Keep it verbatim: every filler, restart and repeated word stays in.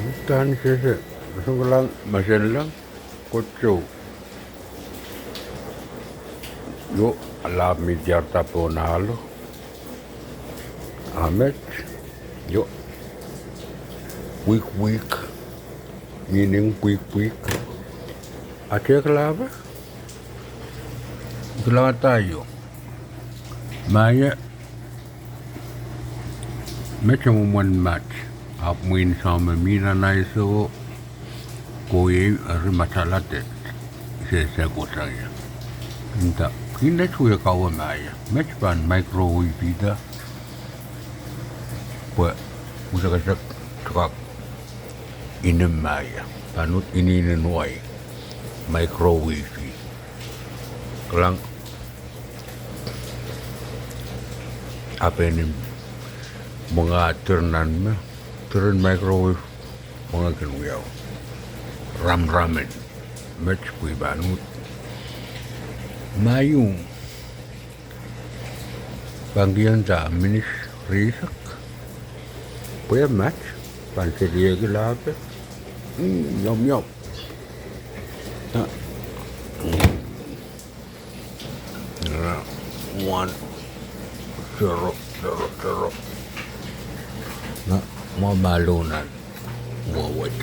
Udahn sehse, song kilang, mesen leng, kotsou. Io, a lahp mi diarada pohn ahlo. A met, io, wihk wihk, meaning pwihk pwihk. A tehk lahpe? Kilangada io. Ma ie, met e mwomwen mat, ahpw mwein soahng me mi nan ahi sou, kohiei eri masalade, sehse kohsang ie. Nda, kinet wie kawe ma ie, met pahn microwave-da, pwe usekesek sohte kak inim ma ie, pahn uhd inenen wai, microwave. Kilang, a pahn nim mwenge dir nan me, diren microwave, mwenge kin wiawi. Ramramen, met pwe pahn uhd. Ma ium, pahn kihong da minit rieisek. Pwe mat, pahn selieki lahpe. Mm, yum, yum. Ah. Mm. Ah, one, zero, zero, zero. Na, mwo malou nan wewet.